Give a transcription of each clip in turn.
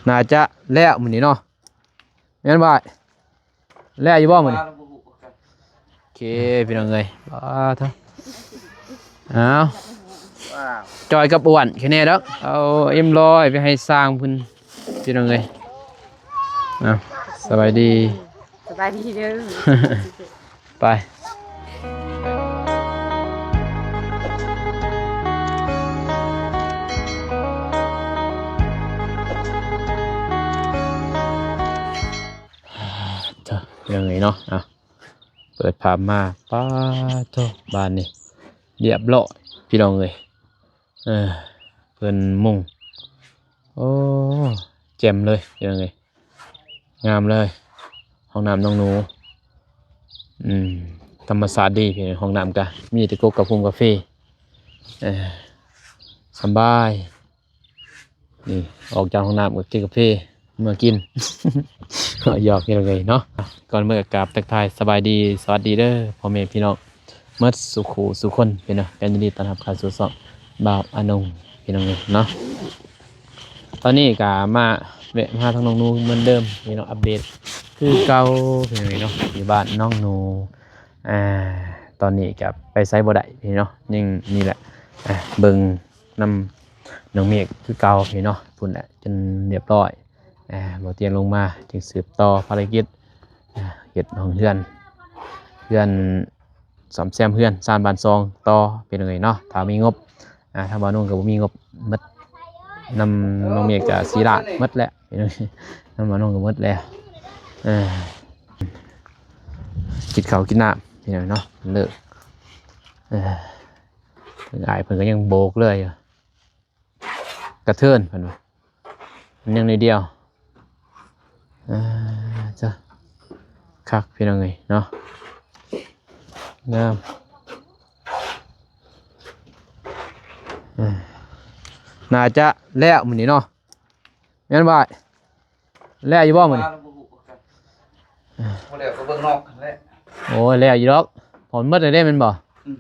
ໜ້າຈະແລ້ວມື້ນີ້ເນາະ ແມ່ນບໍ່ອ້າຍ? ແລ້ວຢູ່ບໍ່ມື້ນີ້? ໂອເຄ ພີ່ນ້ອງເອີຍ ປາດໂທ້ ເອົາ ຈ່ອຍກັບອ້ວນແຄ່ແນ່ດອກ ເອົາເອັມຮ້ອຍໄປໃຫ້ຊ່າງເພິ່ນ ພີ່ນ້ອງເອີຍ ເອົາ ສະບາຍດີ ສະບາຍດີເດີ ໄປ ເອີ ເປັນຫຍັງເນາະ ອ່ະ ເປີດພາບມາ ປາດໂທ້ ບ້ານນີ້ລຽບລ້ອຍ ພີ່ນ້ອງເອີຍ ເອີ ເພິ່ນມຸງ ໂອ້ ແຈ່ມເລີຍ ພີ່ນ້ອງເອີຍ ງາມເລີຍ ຫ້ອງນ້ຳນ້ອງໜູ ອືມ ທຳມະຊາດດີ ຫ້ອງນ້ຳກະມີແຕ່ກົກກະພຸງກາເຟ ເອີ ສະບາຍ ນີ້ ອອກຈາກຫ້ອງນ້ຳກໍເກັບກາເຟເມືອກິນ ຫຍອກ ພີ່ນ້ອງເອີຍເນາະ ກ່ອນເມືອກະກາບທັກທາຍສະບາຍດີ ສະຫວັດດີເດີພໍ່ແມ່ພີ່ນ້ອງ ໝົດສູ່ຄູ່ສູ່ຄົນພີ່ນ້ອງ ກະຍິນດີຕ້ອນຮັບເຂົ້າສູ່ຊ່ອງບ່າວອານົງ ພີ່ນ້ອງເອີຍເນາະ ຕອນນີ້ກະມາແວະມາຫາທາງນ້ອງໜູເໝືອນເດີມພີ່ນ້ອງ ອັບເດດຄືເກົ່າພີ່ນ້ອງເນາະ ຢູ່ບ້ານນ້ອງໜູ ອ່າ ຕອນນີ້ກະໄປໃສບໍ່ໄດ້ພີ່ນ້ອງ ຍັງນີ້ແຫຼະ ອ່າ ເບິ່ງນຳນ້ອງເມກຄືເກົ່າພີ່ນ້ອງ ພຸ້ນແຫຼະ ຈົນລຽບລ້ອຍ ອ່າ ບໍ່ຕຽງລົງມາຈຶ່ງສືບຕໍ່ພາລະກິດ ອ່າ ເຮັດຫ້ອງເຮືອນ ເຮືອນ ສ້ອມແຊມເຮືອນຊານບ້ານຊ່ອງຕໍ່ ພີ່ນ້ອງເອີຍເນາະ ຖ້າມີງົບ ອ່າ ທາງບ່າວນົງກໍບໍ່ມີງົບໝົດ ນຳນ້ອງເມກກໍສີ່ລ້ານໝົດແຫຼະ ພີ່ນ້ອງ ນຳບ່າວນົງກໍໝົດແລ້ວ ເອີ ກິນເຂົ້າກິນນ້ຳ ພີ່ນ້ອງເນາະ ເລີກ ເອີ ອ້າຍເພິ່ນກໍຍັງໂບກເລີຍ ກະເທີນເພິ່ນວ່າ ມັນຍັງໜ້ອຍດຽວ ອ່າ ຈ້ະ ຄັກພີ່ນ້ອງເອີຍເນາະ ງາມ ອ່າ ໜ້າຈະແລ້ວມື້ນີ້ເນາະ ແມ່ນບໍ່ອ້າຍ? ແລ້ວຢູ່ບໍ່ມື້ນີ້? ບໍ່ແລ້ວກໍເບິ່ງນອກຫັ້ນແຫຼະ ໂອ້ຍ ແລ້ວຢູ່ດອກ ເພາະມັນໝົດແລ້ວເດ້ແມ່ນບໍ່? ອືມ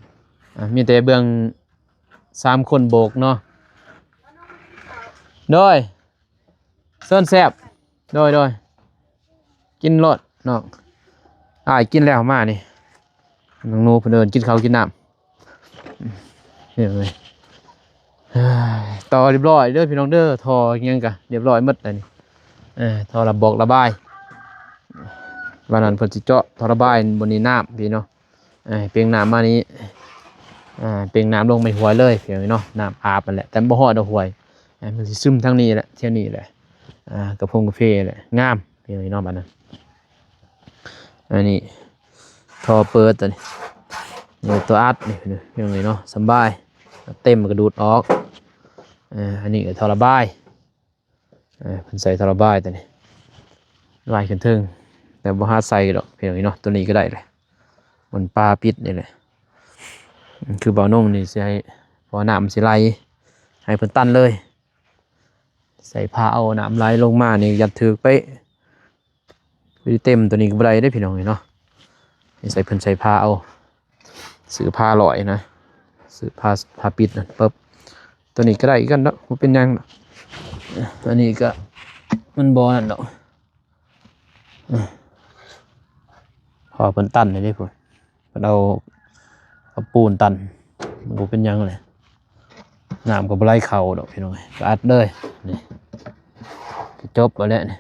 ອ່າ ມີແຕ່ເບື້ອງ ສາມຄົນໂບກເນາະ ໂດຍ ເຊີນແຊບ ໂດຍ ໂດຍ ກິນໂລດນ້ອງ ອ້າຍກິນແລ້ວມານີ້ ນ້ອງໜູເພິ່ນເອີ້ນກິນເຂົ້າກິນນ້ຳ ນີ້ເລີຍ ຕໍ່ຮຽບຮ້ອຍເດີພີ່ນ້ອງເດີ ທໍ່ຫຍັງກະຮຽບຮ້ອຍໝົດແລ້ວນີ້ ເອີ ທໍ່ລະບອກລະບາຍ ວ່ານັ້ນເພິ່ນຊິເຈາະທໍ່ລະບາຍ ບ່ອນນີ້ນ້ຳພີ່ເນາະ ອ່າ ເປັ່ງນ້ຳມານີ້ ອ່າ ເປັ່ງນ້ຳລົງໄປຫ້ວຍເລີຍພີ່ນ້ອງເນາະ ນ້ຳອາບຫັ້ນແຫຼະ ແຕ່ບໍ່ຮອດດອກຫ້ວຍ ອ່າ ມັນຊິຊຶມທາງນີ້ແຫຼະ ແຖວນີ້ແຫຼະ ອ່າ ກະພົງກາເຟແຫຼະ ງາມພີ່ນ້ອງເນາະ ບາດນັ້ນ ອັນນີ້ທໍ່ເປີດຕົວນີ້ ນີ້ຕົວອັດນີ້ພີ່ນ້ອງເນາະ ສະບາຍ ເຕັມກະດູດອອກ ອ່າ ອັນນີ້ກໍທໍ່ລະບາຍ ເອີ ເພິ່ນໃສ່ທໍ່ລະບາຍຕົວນີ້ ລະບາຍຂຶ້ນເທິງ ແຕ່ບໍ່ຫາໃສ່ດອກພີ່ນ້ອງເນາະ ຕົວນີ້ກໍໄດ້ແຫຼະ ມັນປາປິດນີ້ແຫຼະ ຄືບ່າວນົງນີ້ຊິໃຫ້ ເພາະວ່ານ້ຳມັນຊິໄຫຼ ໃຫ້ເພິ່ນຕັນເລີຍ ໃສ່ພາເອົານ້ຳໄຫຼລົງມານີ້ ຢ້ານຖືກໄປ ບໍ່ໄດ້ເຕັມ ຕົວນີ້ກໍບໍ່ໄດ້ເດ້ພີ່ນ້ອງເອີຍເນາະ ໃຫ້ໃສ່ເພິ່ນໃສ່ພາເອົາ ຊື້ພາຮ້ອຍນະ ຊື້ພາ ພາປິດນະ ປຶບ ຕົວນີ້ກໍໄດ້ຄືກັນເນາະ ບໍ່ເປັນຫຍັງດອກ ອັນນີ້ກໍມັນບໍ່ນັ້ນດອກ ເພາະວ່າເພິ່ນຕັນໃຫ້ເດ້ພຸ້ນ ເພິ່ນເອົາ ເອົາປູນຕັນ ມັນບໍ່ເປັນຫຍັງແຫຼະ ນ້ຳກໍບໍ່ໄຫຼເຂົ້າດອກພີ່ນ້ອງເອີຍ ກໍອັດເລີຍ ນີ້ ກໍຈົບເອົາແຫຼະນີ້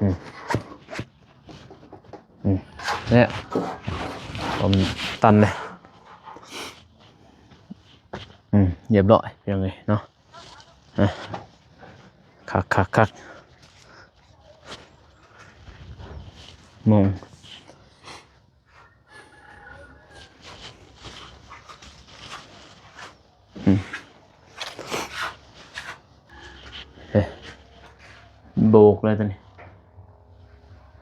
ອືມ ອືມ ແລ້ວ ເອົາມັນຕັນເລີຍ ອືມ ຮຽບຮ້ອຍພີ່ນ້ອງເອີຍເນາະ ອ່ະ ຄັກໆໆ ມອງ ອືມ ເອີ ໂບກເລີຍຕົວນີ້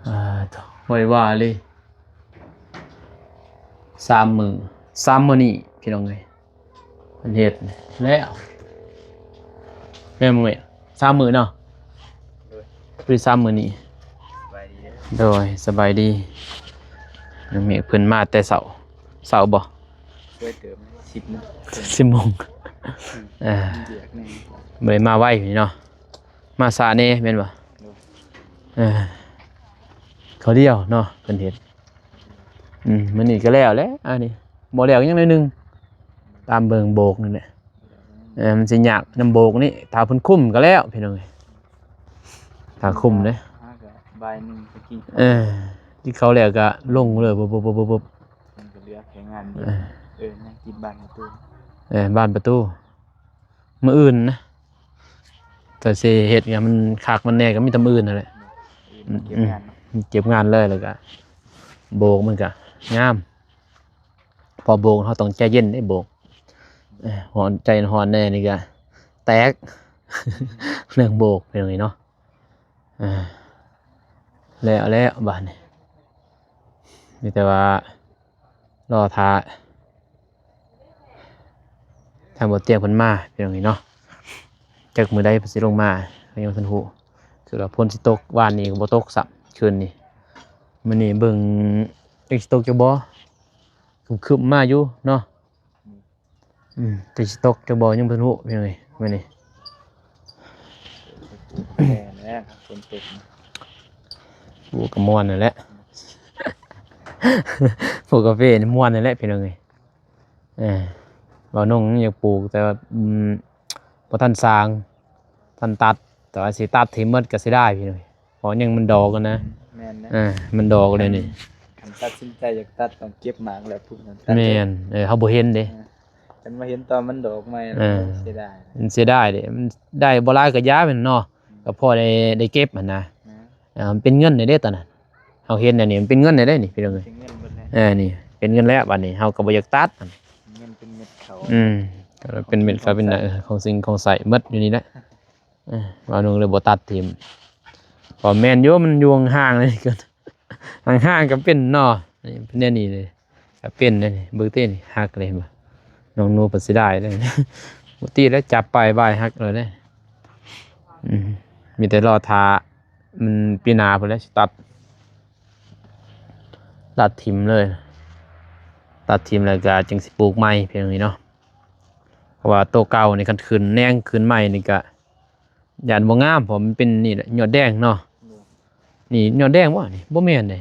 ອ່າ ໂທ້ ໄວວ່າເລີຍ ສາມມື້ ສາມມື້ນີ້ພີ່ນ້ອງເອີຍ ເພິ່ນເຮັດແລ້ວ ແມ່ນບໍ່ເອີຍ? ສາມມື້ເນາະ ໂດຍ ຄືສາມມື້ນີ້ ສະບາຍດີເດີ ໂດຍ ສະບາຍດີ ນ້ອງເມກເພິ່ນມາແຕ່ເຊົ້າ ເຊົ້າບໍ່? ເປີດເຕີມ ສິບໂມງ ສິບໂມງ ອ່າ ບໍ່ໄດ້ມາໄວນີ້ເນາະ ມາຊ້າແດ່ແມ່ນບໍ່? ເອີ ເຂົາດຽວເນາະເພິ່ນເຮັດ. ອືມ ມື້ນີ້ກໍແລ້ວແຫຼະ ອັນນີ້ບໍ່ແລ້ວກໍຍັງໜ້ອຍໜຶ່ງ ຕາມເບິ່ງໂບກນີ້ແຫຼະ. ເອີ ມັນຊິຍາກນຳໂບກນີ້ ຖ້າເພິ່ນຄຸມກໍແລ້ວພີ່ນ້ອງເອີຍ ຖ້າຄຸມເດ້. ຫາກໍບ່າຍໜຶ່ງໄປກິນ ເອີ ກິນເຂົ້າແລ້ວກໍລົງເລີຍ ປຸບໆໆໆ ມັນກໍເຫຼືອແຄ່ງານດຽວ ເອີ ເອີ ຍັງຕິດບານປະຕູ ເອີ ບານປະຕູ. ມື້ອື່ນນະ ຖ້າຊິເຮັດຫຍັງມັນຄັກມັນແນ່ກໍມີແຕ່ມື້ອື່ນນັ້ນແຫຼະ ເກັບງານເນາະ ເກັບງານເລີຍ ແລ້ວກໍໂບກມັນກໍງາມ. ພໍໂບກເຮົາຕ້ອງໃຈເຢັນເດ້ໂບກ ເອີ ຮ້ອນ ໃຈຮ້ອນແນ່ນີ້ກໍແຕກ ເລື່ອງໂບກເປັນຫຍັງນີ້ເນາະ. ເອີ ແລ້ວ ແລ້ວບາດນີ້ ມີແຕ່ວ່າລໍຖ້າທາງບໍ່ຕຽງເພິ່ນມາ ເປັນຫຍັງນີ້ເນາະ. ຈັກມື້ໃດເພິ່ນຊິລົງມາກໍຍັງບໍ່ທັນຮູ້ ຄືວ່າຝົນຊິຕົກ ວານນີ້ກໍບໍ່ຕົກຊ້ຳ ຄືນນີ້. ມື້ນີ້ເບິ່ງຈັກຊິຕົກຈັກບໍ່ ຄຶ້ມໆມາຢູ່ເນາະ. ອືມ ແຕ່ຊິຕົກຈັກບໍ່ຍັງບໍ່ຮູ້ພີ່ນ້ອງເອີຍ ມື້ນີ້. ແມ່ນແລ້ວ ຝົນຕົກ ປູກກໍມ່ວນນັ້ນແຫຼະ ປູກກາເຟນີ້ມ່ວນນັ້ນແຫຼະພີ່ນ້ອງເອີຍ. ເອີ ບ່າວນົງຢາກປູກ ແຕ່ວ່າ ອືມ ບໍ່ທັນສ້າງ ທັນຕັດ ແຕ່ວ່າຊິຕັດຖິ້ມໝົດກໍເສຍດາຍພີ່ນ້ອງເອີຍ. ເພາະຍັງມັນດອກຫັ້ນນະ ແມ່ນນະ ເອີ ມັນດອກແລ້ວນີ້ ຄັນຕັດສິນໃຈຢາກຕັດຕ້ອງເກັບໝາກແລ້ວພຸ້ນ ແມ່ນ ເອີ ເຮົາບໍ່ເຫັນເດ້ ເອີ ຄັນມາເຫັນຕອນມັນດອກໃໝ່ ເອີ ເສຍດາຍ ມັນເສຍດາຍເດ້ ມັນໄດ້ບໍ່ຫຼາຍກໍຢ່າແມ່ນເນາະ ກໍພໍໄດ້ ໄດ້ເກັບຫັ້ນນະ ເອີ ມັນເປັນເງິນໄດ້ເດ້ຕອນນັ້ນ ເຮົາເຫັນອັນນີ້ມັນເປັນເງິນໄດ້ນີ້ພີ່ນ້ອງເອີຍ ເປັນເງິນເບິດແລ້ວ ເອີ ນີ້ເປັນເງິນແລ້ວ ບາດນີ້ເຮົາກໍບໍ່ຢາກຕັດ ເງິນເປັນເມັດເຂົ້າ ອືມ ເປັນເມັດເຂົ້າເປັນ ເອີ ຂອງສິ່ງຂອງໃຊ້ໝົດຢູ່ນີ້ແຫຼະ. ເອີ ບ່າວນົງເລີຍບໍ່ຕັດຖິ້ມ ກໍແມ່ນຢູ່ ມັນຢູ່ຫ່າງໆ ນີ້ກໍ ຫ່າງໆກໍເປັນເນາະ ນີ້ເປັນແນວນີ້ເດ້ ກໍເປັນເດ້ນີ້ ເບິ່ງຕິນີ້ ຫັກເລີຍ ເຫັນບໍ່ ນ້ອງໜູເພິ່ນເສຍດາຍເດ້ ບໍ່ຕິແລ້ວ ຈັບໄປບາຍຫັກເລີຍເດ້. ອືມ ມີແຕ່ລໍຖ້າ ມັນປີໜ້າພຸ້ນແຫຼະຊິຕັດ ຕັດຖິ້ມເລີຍ ຕັດຖິ້ມແລ້ວກໍຈຶ່ງຊິປູກໃໝ່ ພຽງນີ້ເນາະ ເພາະວ່າໂຕເກົ່ານີ້ຄັນຂຶ້ນແນງຂຶ້ນໃໝ່ນີ້ກໍ ຢ້ານບໍ່ງາມ ເພາະມັນເປັນນີ້ແຫຼະ ຍອດແດງເນາະ. ໂດຍ ນີ້ຍອດແດງບໍ່? ນີ້ບໍ່ແມ່ນເດ້.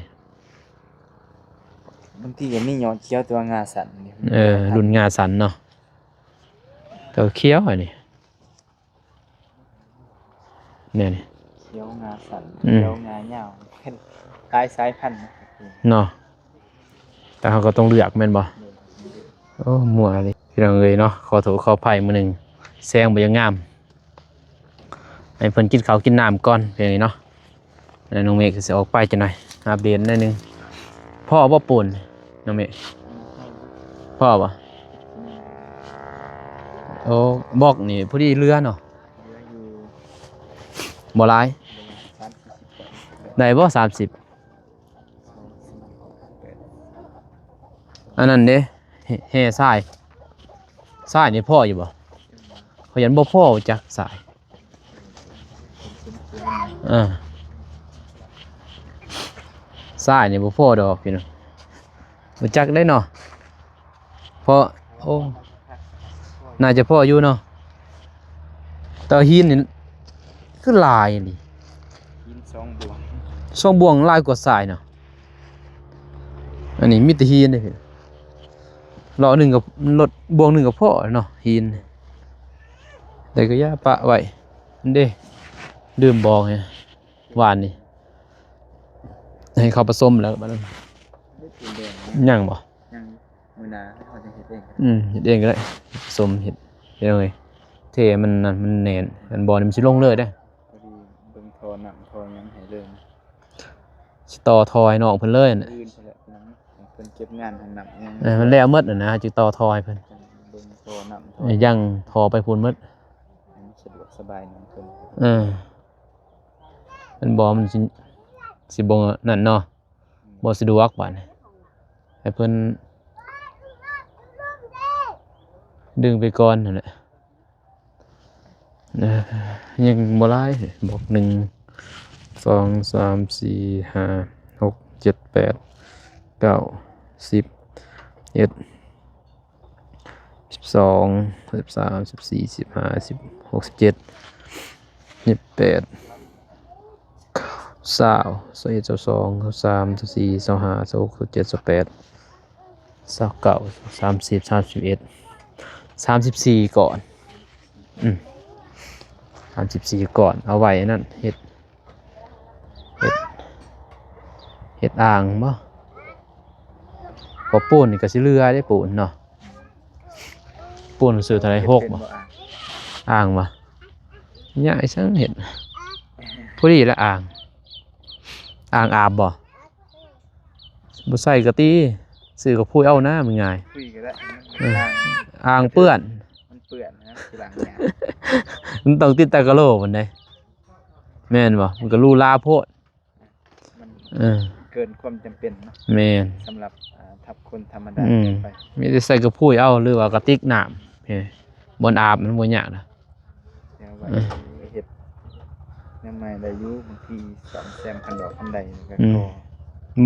ບາງທີກໍມີຍອດຂຽວ ແຕ່ວ່າງາສັ້ນ. ເອີ ລຸ້ນງາສັ້ນເນາະ. ກໍຂຽວອັນນີ້ ແນວນີ້ ຂຽວງາສັ້ນ ອືມ ຂຽວງາຍາວ ເປັນຫຼາຍສາຍພັນເນາະ. ແຕ່ເຮົາກໍຕ້ອງເລືອກແມ່ນບໍ່? ໂອ້ ມົວເລີຍ ພີ່ນ້ອງເອີຍເນາະ. ຂໍໂທດຂໍອະໄພ ມື້ໜຶ່ງແສງບໍ່ຢາກງາມ ໃຫ້ເພິ່ນກິນເຂົ້າກິນນ້ຳກ່ອນ ເປັນຫຍັງເນາະ. ແລ້ວນ້ອງເມກກໍຊິອອກໄປຈັກໜ່ອຍ ອັບເດດໜ້ອຍໜຶ່ງ. ພໍບໍ່ປູນ ນ້ອງເມກ? ພໍບໍ່? ໂອ້ ບລັອກນີ້ພໍດີເຫຼືອເນາະ. ເຫຼືອຢູ່ ບໍ່ຫຼາຍ ໄດ້ບໍ່ ສາມສິບ? ອັນນັ້ນເດ້ ແຮ່ຊາຍ ຊາຍນີ້ພໍຢູ່ບໍ່? ຂ້ອຍຢ້ານບໍ່ພໍຈັກຊາຍ. ເອີ ຊາຍນີ້ບໍ່ພໍດອກພີ່ນ້ອງ ບໍ່ຈັກເດ້ເນາະ. ເພາະ ໂອ້ ໜ້າຈະພໍຢູ່ເນາະ. ແຕ່ຫີນນີ້ຄືຫຼາຍນີ້ ຫີນສອງບ່ວງ ສອງບ່ວງຫຼາຍກວ່າຊາຍເນາະ. ອັນນີ້ມີແຕ່ຫີນເດ້ ເລາະໜຶ່ງກໍ ລົດບ່ວງໜຶ່ງກໍພໍເນາະ ຫີນ. ແຕ່ກໍຢ່າປະໄວ້ເດ້ ລືມບອກໃຫ້ ວານນີ້ ໃຫ້ເຂົາປະສົມແລ້ວບັດນັ້ນ. ຍັງບໍ່? ຍັງ ມື້ໜ້າເຮົາຈະເຮັດເອງ. ອືມ ເຮັດເອງກໍໄດ້ ປະສົມເຮັດ ເຮັດເອົາເລີຍ. ເທມັນນັ້ນ ມັນແໜ້ນ ມັນບໍ່ນີ້ມັນຊິລົງເລີຍເດ້. ພໍດີເບິ່ງທໍ່ນ້ຳທໍ່ຫຍັງໃຫ້ເລີຍ. ຊິຕໍ່ທໍ່ໃຫ້ນ້ອງເພິ່ນເລີຍນະ ອື່ນພຸ້ນແຫຼະ ເພິ່ນເກັບງານຫ້ອງນ້ຳຫຍັງ. ເອີ ມັນແລ້ວໝົດແລ້ວນະ ເຮົາຊິຕໍ່ທໍ່ໃຫ້ເພິ່ນ ເບິ່ງທໍ່ນ້ຳທໍ່ ເອີ ຍັງທໍ່ໄປພຸ້ນໝົດ ໃຫ້ມັນສະດວກສະບາຍນ້ອງເພິ່ນ. ເອີ ມັນບໍ່ ມັນຊິ ຊິບໍ່ນັ້ນເນາະ ບໍ່ສະດວກບາດນີ້ ໃຫ້ເພິ່ນດຶງໄປກ່ອນຫັ້ນແຫຼະ. ເອີ ຍັງບໍ່ຫຼາຍ ບອກ ໜຶ່ງ ສອງ ສາມ ສີ່ ຫ້າ ຫົກ ເຈັດ ແປດ ເກົ້າ ສິບ ສິບເອັດ ສິບ ສອງ ສິບສາມ ສິບສີ່ ສິບຫ້າ ສິບຫົກ ສິບເຈັດ ສິບແປດ ຊາວ ຊາວເອັດ ຊາວສອງ ຊາວສາມ ຊາວສີ່ ຊາວຫ້າ ຊາວຫົກ ຊາວເຈັດ ຊາວແປດ ຊາວເກົ້າ ສາມສິບ ສາມສິບເອັດ ສາມສິບສີ່ ກ້ອນ. ອືມ ສາມສິບສີ່ ກ້ອນ ເອົາໄວ້ອັນນັ້ນ ເຮັດ ເຮັດ ເຮັດອ່າງບໍ? ເພາະປູນນີ້ກໍຊິເຫຼືອເດ້ ປູນເນາະ. ປູນຊື້ເທົ່າໃດ? ຫົກບໍ? ອ່າງບໍ? ຍາກອີ່ສັງເຮັດ ພໍດີລະອ່າງ. ອ່າງອາບບໍ? ບໍ່ໃສ່ກະຕີ ຊື້ກະພຸ້ຍເອົານະ ມັນງ່າຍ. ຄຸຍກໍໄດ້ ເອີ ອ່າງເປື້ອນ ມັນເປື້ອນນະ ທີຫຼັງຍາກ. ມັນຕ້ອງຕິດຕາກະໂຫຼມັນເດ້ ແມ່ນບໍ່? ມັນກໍຫຼູຫຼາໂພດ ມັນ ເອີ ເກີນຄວາມຈຳເປັນເນາະ. ແມ່ນ ສຳລັບ ອ່າ ທັບຄົນທຳມະດາ ອືມ ທົ່ວໄປ. ມີແຕ່ໃສ່ກະພຸ້ຍເອົາ ຫຼືວ່າກະຕິກນ້ຳ ເອີ ບ່ອນອາບມັນບໍ່ຍາກດອກ. ແນວໄວ້ ເອີ ເຮັດແນວໃໝ່ໄດ້ຢູ່ ບາງທີສ້ອມແຊມຄັນດອກຄັນໃດກໍ ອື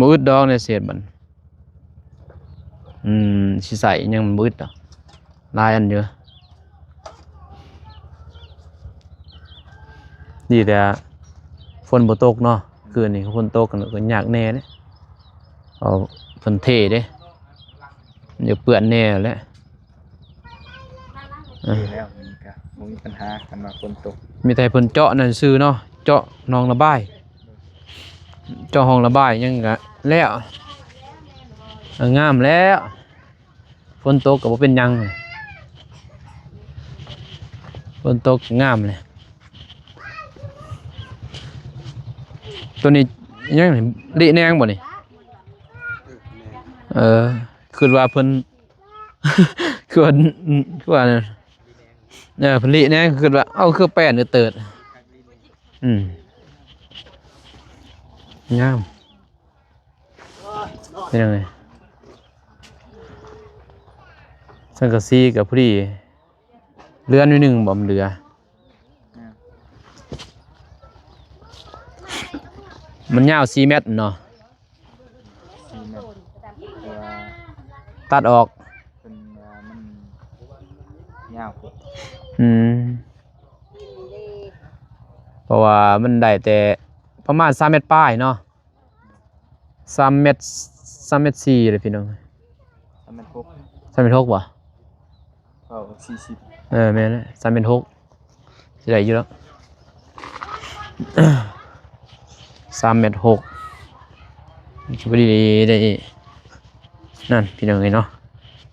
ມ ພໍ. ບໍ່ອຶດດອກໃນເສດບັດ ອືມ ຊິໃສ່ຫຍັງມັນບໍ່ອຶດດອກ ຫຼາຍອັນຢູ່. ດີແຕ່ຝົນບໍ່ຕົກເນາະ ຄືນນີ້ຝົນຕົກກໍຍາກແດ່ເດ້ ເອົາ ເພິ່ນເທເດ້ ຢ່າເປື້ອນແດ່ແຫຼະ. ເອີ ດີແລ້ວ ມັນກະບໍ່ມີບັນຫາ ຄັນວ່າຝົນຕົກ. ມີແຕ່ເພິ່ນເຈາະນັ້ນຊື່ເນາະ ເຈາະໜອງລະບາຍ ເຈາະຮ່ອງລະບາຍຫຍັງກະແລ້ວ ເອີ ງາມແລ້ວ. ຝົນຕົກກໍບໍ່ເປັນຫຍັງ ຝົນຕົກກໍງາມແຫຼະ. ໂຕນີ້ຫຍັງນີ້ ລິແນງບໍ່ນີ້? ເອີ ຄິດວ່າເພິ່ນ ຄືວ່າ ຄືວ່າ ເອີ ຜະລິແນງ ຄືວ່າ ເອົ້າ ຄືແປ້ນເຕີດ. ອືມ ງາມ ເປັນຫຍັງນີ້? ສັງກະສີກໍພໍດີ ເຫຼືອໜ້ອຍໜຶ່ງບໍ່? ມັນເຫຼືອ ມັນຍາວສີ່ແມັດເນາະ. ສີ່ແມັດ ແຕ່ວ່າຕັດອອກ ເພິ່ນວ່າມັນຍາວໂພດ. ອືມ ເພາະວ່າມັນໄດ້ແຕ່ປະມານສາມແມັດປາຍເນາະ ສາມແມັດ ສາມແມັດສີ່ເດ້ພີ່ນ້ອງ. ສາມແມັດຫົກ ສາມແມັດຫົກບໍ່? ເວົ້າສີ່ສິບ ເອີ ແມ່ນແຫຼະ ສາມແມັດຫົກ ຊິໄດ້ຢູ່ດອກ ສາມແມັດຫົກ ພໍດີໄດ້ນັ້ນພີ່ນ້ອງເອີຍເນາະ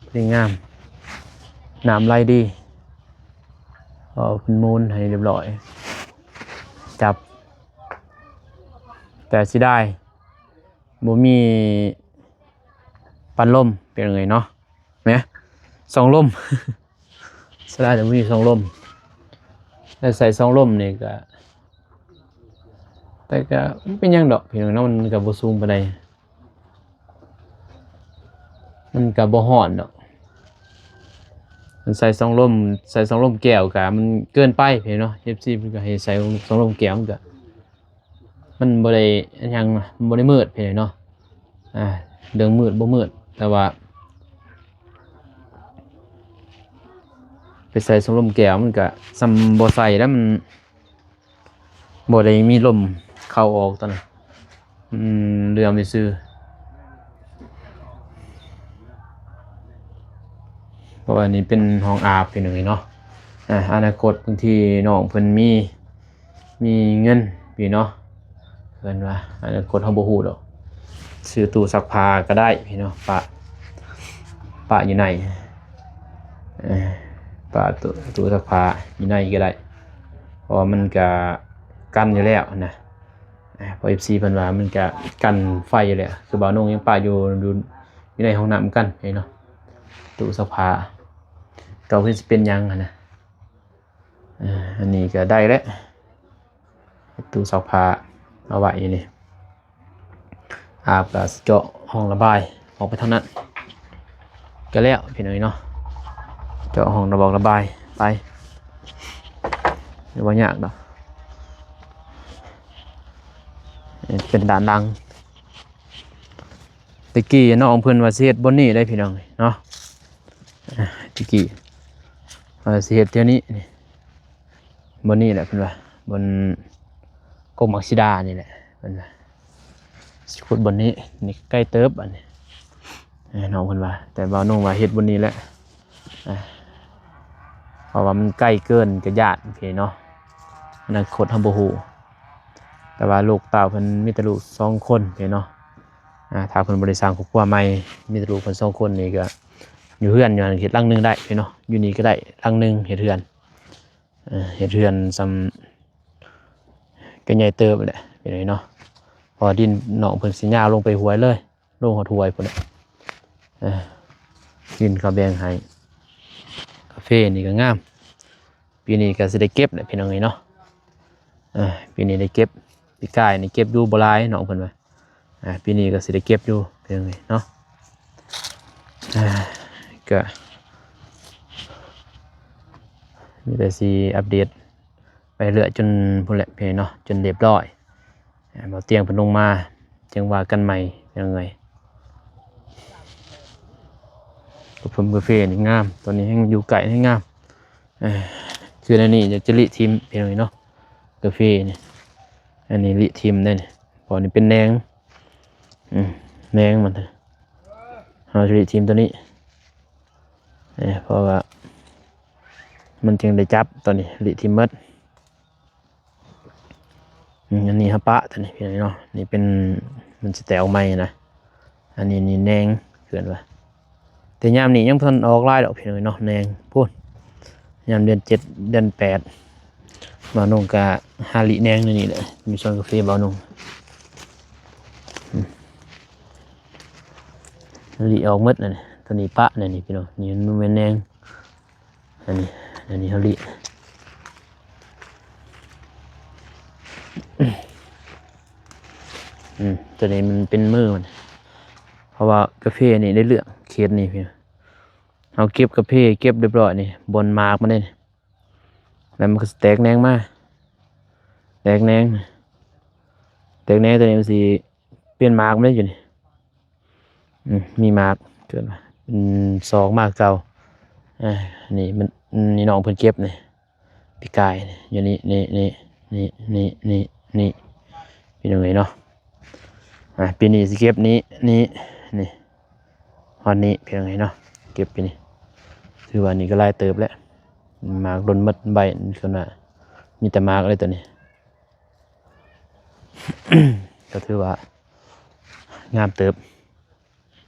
ພໍດີງາມ ນ້ຳໄຫຼດີ ເອົາເພິ່ນໝູນໃຫ້ຮຽບຮ້ອຍ ຈັບ ແຕ່ເສຍດາຍ ບໍ່ມີປັດລົມ ເປັນຫຍັງເອີຍເນາະ ແໝ ສອງລົມ ສະຫຼາຍແຕ່ບໍ່ມີສອງລົມ ແລ້ວໃສ່ສອງລົມນີ້ກະ ແຕ່ກະບໍ່ເປັນຫຍັງດອກພີ່ນ້ອງເນາະ ມັນກະບໍ່ສູງປານໃດ ມັນກະບໍ່ຮ້ອນດອກ ມັນໃສ່ສອງລົມ ໃສ່ສອງລົມແກ້ວກະມັນເກີນໄປພີ່ນ້ອງເນາະ ເອັຟຊີ ເພິ່ນກະໃຫ້ໃສ່ສອງລົມແກ້ວ ມັນກະ ມັນບໍ່ໄດ້ອັນຫຍັງ ມັນບໍ່ໄດ້ມືດເພິ່ນເນາະ ອ່າ ເລື່ອງມືດບໍ່ມືດ ແຕ່ວ່າໄປໃສ່ສະຫຼົມແກ້ວ ມັນກະສ່ຳບໍ່ໃສ່ແລ້ວ ມັນບໍ່ໄດ້ມີລົມເຂົ້າອອກຕອນນັ້ນ ອືມ ເຫຼືອໄວ້ຊື່ ເພາະວ່ານີ້ເປັນຫ້ອງອາບ ພີ່ນ້ອງເອີຍເນາະ ອາ ອະນາຄົດບາງທີນ້ອງເພິ່ນມີ ມີເງິນຢູ່ເນາະ ເພິ່ນວ່າ ອະນາຄົດເຮົາບໍ່ຮູ້ດອກ ຊື້ຕູ້ຊັກຜ້າກໍໄດ້ພີ່ນ້ອງ ປະ ປະຢູ່ໃນ ເອີ ປະຕູ້ ຕູ້ຊັກຜ້າຢູ່ໃນກໍໄດ້ ເພາະວ່າມັນກະກັນຢູ່ແລ້ວນະ ເອີ ເພາະເອັຟຊີເພິ່ນວ່າມັນກະກັນໄຟຢູ່ແລ້ວ ຄືບ່າວນົງຍັງປະຢູ່ ຢູ່ ຢູ່ໃນຫ້ອງນ້ຳກັນເນາະ ຕູ້ຊັກຜ້າ ກໍຄືຊິເປັນຫຍັງຫັ້ນນະ. ເອີ ອັນນີ້ກໍໄດ້ແລ້ວ ຕູ້ຊັກຜ້າເອົາໄວ້ນີ້ ອາບກໍເຈາະຮ່ອງລະບາຍອອກໄປທາງນັ້ນ ກໍແລ້ວພີ່ນ້ອງເນາະ ເຈາະຮ່ອງລະບອກລະບາຍໄປ ບໍ່ຍາກດອກ ເປັນດ້ານຫຼັງ ແຕ່ກີ້ນ້ອງເພິ່ນວ່າຊິເຮັດບ່ອນນີ້ໄດ໋ພີ່ນ້ອງເນາະ ແຕ່ກີ້ ວ່າຊິເຮັດແຖວນີ້ນີ້ ບ່ອນນີ້ແຫຼະເພິ່ນວ່າ ບ່ອນກົກໝາກສີດານີ້ແຫຼະເພິ່ນວ່າ ຊິຂຸດບ່ອນນີ້. ນີ້ໃກ້ເຕີບ ອັນນີ້ ເອີ ນ້ອງເພິ່ນວ່າ ແຕ່ບ່າວນຸ່ງວ່າເຮັດບ່ອນນີ້ແຫຼະ ເອີ ເພາະວ່າມັນໃກ້ເກີນ ກະຢ້ານເນາະ ອະນາຄົດເຮົາບໍ່ຮູ້. ແຕ່ວ່າລູກເຕົ້າເພິ່ນມີແຕ່ລູກສອງຄົນເນາະ ອາ ຖ້າເພິ່ນບໍ່ໄດ້ສ້າງຄອບຄົວໃໝ່ ມີແຕ່ລູກເພິ່ນສອງຄົນນີ້ ກະຢູ່ເຮືອນຢູ່ຫັ້ນເຮັດຫຼັງໜຶ່ງໄດ້ເນາະ ຢູ່ນີ້ກະໄດ້ຫຼັງໜຶ່ງເຮັດເຮືອນ ເອີ ເຮັດເຮືອນສ່ຳ ກະໃຫຍ່ເຕີບແຫຼະເນາະ ເພາະວ່າດິນນ້ອງເພິ່ນຊິຍາວລົງໄປຫ້ວຍເລີຍ ລົງຮອດຫ້ວຍພຸ້ນແຫຼະ ເອີ ດິນເຂົາແບ່ງໃຫ້. ກາເຟນີ້ກະງາມ ປີນີ້ກະຊິໄດ້ເກັບແຫຼະພີ່ນ້ອງເອີຍເນາະ ເອີ ປີນີ້ໄດ້ເກັບ ປີກາຍນີ້ເກັບຢູ່ບໍ່ຫຼາຍ ນ້ອງເພິ່ນວ່າ ອາ ປີນີ້ກະຊິໄດ້ເກັບຢູ່ພີ່ນ້ອງເອີຍເນາະ ອາ ກະມີແຕ່ຊິອັບເດດໄປເລື້ອຍຈົນພຸ້ນແຫຼະພີ່ນ້ອງເນາະ ຈົນຮຽບຮ້ອຍ ອາ ບ່າວຕຽງເພິ່ນລົງມາ ຈັ່ງວ່າກັນໃໝ່ພີ່ນ້ອງເອີຍ. ກະເພິ່ນກາເຟນີ້ງາມ ຕອນນີ້ແຮ່ງຢູ່ໃກ້ແຮ່ງງາມ ເອີ ຄືແນວນີ້ຢາກຈະລິຖິ້ມພີ່ນ້ອງເອີຍເນາະ ກາເຟນີ້ ອັນນີ້ລິຖິ້ມເດ້ນີ້ ເພາະນີ້ເປັນແໜງ ອືມ ແໜງມັນ ເຮົາຈະລິຖິ້ມໂຕນີ້ ເອີ ເພາະວ່າມັນຈຶ່ງໄດ້ຈັບ ຕອນນີ້ລິຖິ້ມໝົດ. ອືມ ອັນນີ້ເຮົາປະຕົວນີ້ພີ່ນ້ອງເນາະ ນີ້ເປັນ ມັນຊິແຕກອອກໃໝ່ນະ ອັນນີ້ນີ້ແໜງ ເອີ້ນວ່າ ແຕ່ຍາມນີ້ຍັງບໍ່ທັນອອກຫຼາຍດອກພີ່ນ້ອງເນາະ ແໜງພຸ້ນ ຍາມເດືອນເຈັດເດືອນແປດ ບ່າວນຸ່ງກະຫາລິແໜງຢູ່ນີ້ແຫຼະ ຢູ່ສວນກາເຟບ່າວນຸ່ງ ອືມ ລິອອກໝົດແລ້ວນີ້ ຕົວນີ້ປະແລ້ວນີ້ພີ່ນ້ອງ ນີ້ມັນແມ່ນແໜງ ອັນນີ້ ອັນນີ້ເຮົາລິ ອືມ ຕົວນີ້ມັນເປັນມືມັນ ເພາະວ່າກາເຟນີ້ໄດ້ເລື່ອງເຂດນີ້ພີ່ ເຮົາເກັບກາເຟເກັບຮຽບຮ້ອຍນີ້ ບ່ອນໝາກມັນເດ້ ແລ້ວມັນກະຊິແຕກແໜງມາ ແຕກແໜງ ແຕກແໜງຕົວນີ້ມັນຊິປ່ຽນໝາກມັນເດ້ຢູ່ນີ້. ອືມ ມີໝາກເກີດມາເປັນສອງໝາກເກົ່າ ອາ ນີ້ມັນ ນີ້ນ້ອງເພິ່ນເກັບນີ້ ປີກາຍນີ້ ຢູ່ນີ້ ນີ້ ນີ້ ພີ່ນ້ອງເອີຍເນາະ ອາ ປີນີ້ຊິເກັບນີ້ ນີ້ ນີ້ ຮອດນີ້ພີ່ນ້ອງເອີຍເນາະ ເກັບປີນີ້ ຖືວ່ານີ້ກະຫຼາຍເຕີບແລ້ວ ໝາກຫຼົ່ນໝົດໃບ ສ່ວນວ່າມີແຕ່ໝາກເລີຍຕົວນີ້. ກະຖືວ່າງາມເຕີບ